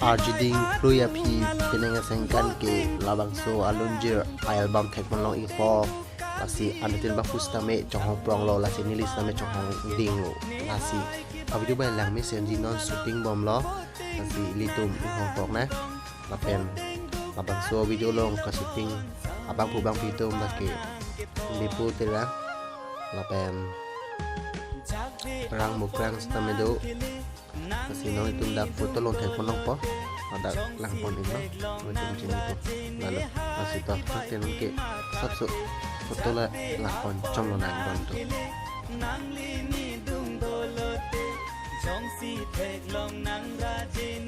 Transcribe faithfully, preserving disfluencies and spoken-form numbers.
Arjuding Plui aphi penang asengkan ke labangso alunjir a-album thekponlong ikpo. Lasi anuttin bak pusitame chonghong pronglo, lasi neli sitame chonghong dinglo. Lasi a-video bai langme senji non shooting bomlo. Lasi ilitum inghong prong na. Lapen labangso video along ka-shooting abangphu bangphi atum lake Bipu Terang lapen Rang Mukrang sitame do. Lasi non itum dak photo along thekponlongpo. Ladak langpon iknon. Itum chini itum. Lalo. Lasi to. Lapen ke sapso photo la langpon chomlo nang don to. Nangli nidung dolote, jongsi theklong nangraji